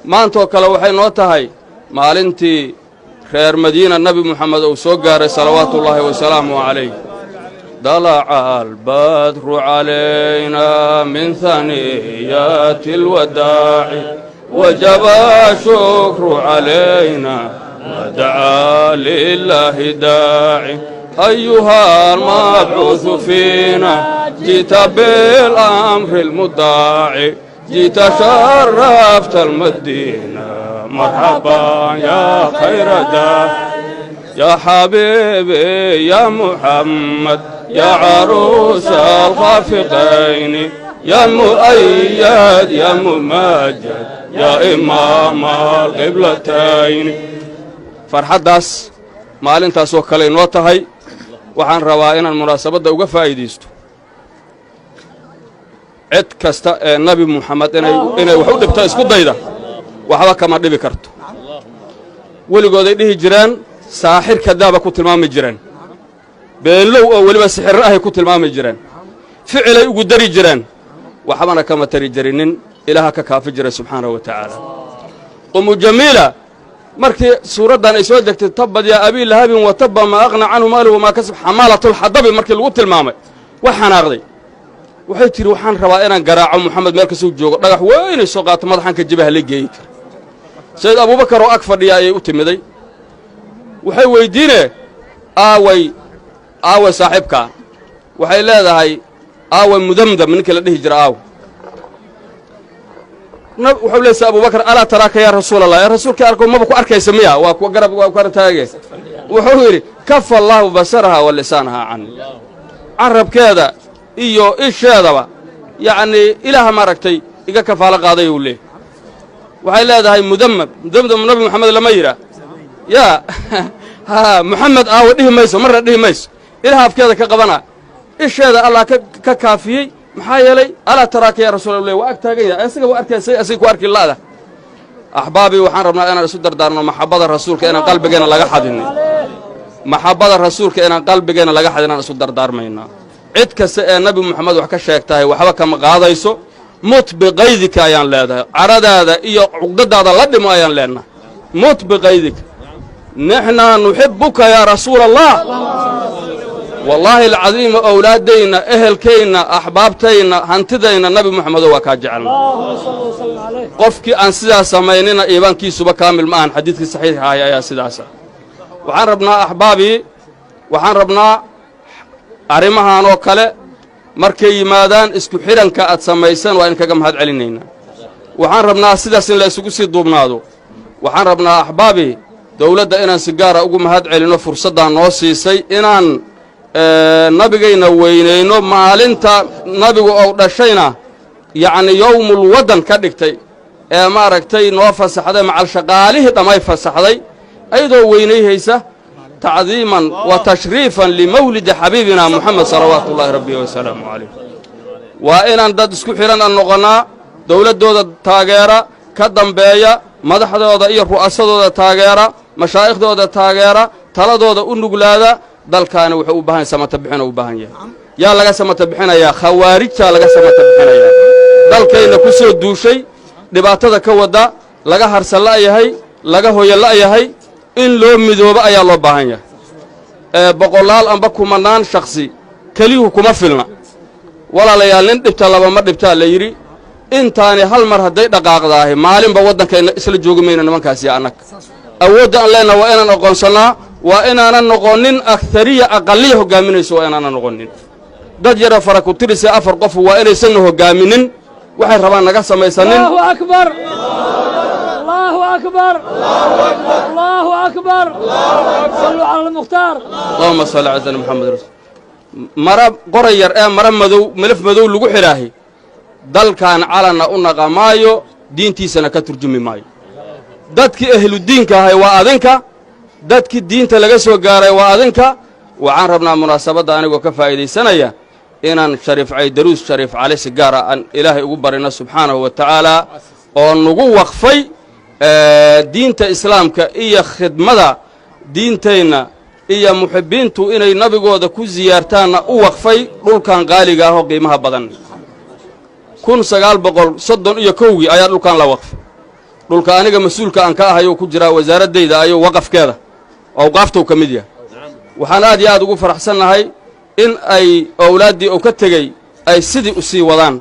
Maantoo kale waxay noo tahay maalintii reer Madiina Nebi Moxamed uu soo gaaray, salawaatuullaahi wasalaamu calayh. طلع البدر علينا من ثنيات الوداع، وجب الشكر علينا ودعا لله داعي. أيها المبعوث فينا، جئت بالأمر المطاع، جئت شرفت المدينة، مرحبا يا خير داعي. يا حبيبي يا محمد، يا عروس الخافقين، يا مؤيد يا ممجد، يا إمام القبلتين. Farxaddaas maalintaasoo kale inoo tahay. Waxaan rabaa inaan munaasabadda uga faa'iidaysto cid kasta ee Nabi Muxamed inay wax u dhibto isku dayda, waxba kama dhibi karto. Weligooday dhihi jireen saaxir kadaaba ku tilmaami jireen, beenlow oo weliba sixirro ahay ku tilmaami jireen, ficilay ugu dari jireen, waxbana kama tari jirinin. Ilaaha ka kaafi jiray subxaanahu wa tacaala. Umu Jamiila markii suuraddan ay soo degtay, تبت يدا أبي لهب وتب، ما أغنى عنه ماله وما كسب، حمالة الحطب markii lagu tilmaamay, wax xanaaqday. Waxay tidhi: "Waxaan rabaa inaan garaaco Moxamed meel kastuu joogo." Dhagax weynay soo qaato, madaxanka jibaha la geeyi kara. Sayid Abuubakar oo ag fadhiya ayay u timiday. Waxay weyddiine: "Aaway, aaway saaxiibkaa?" Waxay leedahay: "Aaway Mudamdam, ninkii la dhihi jira, aaw?" Wuxuu leeyahay Abubakar: "ألا تراك يا رسول الله?" Ee rasuulkii arko, maba ku arkaysa miya? Waa kuwa garab, waa ku taage. Wuxuu yidhi: "كف الله بصرها ولسانها عني." Carabkeeda iyo isheedaba yacnii Ilaaha maaragtay iga kafaalo qaaday uu leeyahy. Waxay leedahay: "Mudamam, Mudamdam Nabi Moxamed lama yidhaah yaa ha Moxamed aawo?" Dhihi mayso, marna dhihi mayso. Ilaha afkeeda ka qabana, isheeda Allah ka kaafiyey. Maxaa yeelay, "ألا تراك يا رسول الله?" Waa ag taagan yahay, isaga waa arkaysay, asiga ku arki la'da. Axbaabii, waxaan rabnaa inaan isu dardaarno maxabbada rasuulka inaan qalbigeenna laga xadinin, maxabbada rasuulka inaan qalbigeenna laga xadin aan isu dardaarmaynaa. Cid kasta ee Nabi Moxamed wax ka sheegtahay waxba kama qaadayso. مت بغيظك ayaan leedahay, caradaada iyo cuqdadaada la dhimo ayaan leenahay. مت بغيظك، نحن نحبك يا رسول الله. Wallaahi alcadiima, owlaaddayna, ehelkayna, axbaabtayna, hantidayna, Nabi Moxamedo waa kaa jecelna. Qofkii aan sidaas samaynina iimaankiisuba kaamil ma ahan. Xadiidkii saxiixa ahay ayaa sidaasa. Waxaan rabnaa, axbaabii, waxaan rabnaa arrimahan oo kale markay yimaadaan, isku xidhanka aad samaysaan waa in kaga mahad celinaynaa. Waxaan rabnaa sidaas in la isugu sii duubnaado. Waxaan rabnaa, axbaabii, dawladda inaan si gaara ugu mahad celinno fursaddan noo siisay inaan nabigayna weynayno, maalinta nabigu ou dhashayna yacni يوم الوطن ka dhigtay, ee maaragtay noo fasaxday, macal shaqaalihii dhammay fasaxday, ayadoo weynayhaysa تعظيما وتشريفا لمولد حبيبنا محمد صلوات الله ربي وسلامه عليه. Waa inaan dad isku xidhan aan noqonnaa, dawladdooda taageera, ka dambeeya, madaxdooda iyo ru'asadooda taageera, mashaaikhdooda taageera, taladooda u nuglaada. Dalkaani wuxuu u baahan samata bixin u baahan yahay. Yaa laga samata bixinayaa? Khawaarijtaa laga samata bixinayaa, dalkayna ku soo duushay, dhibaatada ka wada, laga harsan la'yahay, laga hoyo la'yahay. In loo midoobo ayaa loo baahan yahay. Ee boqolaal amba kumanaan shakhsi keliyuhu kuma filna, walaalayaal. Nin dhibta laba ma dhibtaa la yidhi. Intaani hal mar hadday dhaqaaqdaahi, maalinba waddankayna isla joogi mayno nimankaasi. Annaga awoodda aan leenaha waa inaan aqoonsannaa. Waa inaanan noqonin أكثرية أقلية hoggaaminayso. Waa inaanan noqonin dad yara fara ku tirisee afar qof. Waa inaysanna hoggaaminin, waxay rabaan naga samaysanin. الله أكبر، الله أكبر، الله أكبر، صلوا على المختار. اللهم صل على سيدنا محمد رسول. Mara qoray yar ee mara madow, milaf madow lagu xidhaahi, dalkan calanna u naqa maayo, diintiisana ka turjumi maayo. Dadkii ahludiinka ahay waa adinka, dadkii diinta laga soo gaaray waa adinka. Waxaan rabnaa munaasabadda anigoo ka faa'iidaysanaya inaan Shariif Caydaruus Shariif Cali si gaara aan Ilaahay ugu barino subxaanahu wa tacaala, oo nagu waqfay diinta islaamka iyo khidmada diintayna iyo muxibbiintu inay nabigooda ku siyaartaanna u waqfay dhulkan qaaliga ah oo qiimaha badan. 1931-kii ayaa dhulkan la waqfay. Dhulka aniga mas-uulka aan ka ahayuu ku jiraa, wasaaraddayda ayuu waqafkeeda awqaaftou ka mid yahay. Waxaan aad iyo aad ugu faraxsannahay in ay owlaaddii uu ka tegey ay sidii u sii wadaan.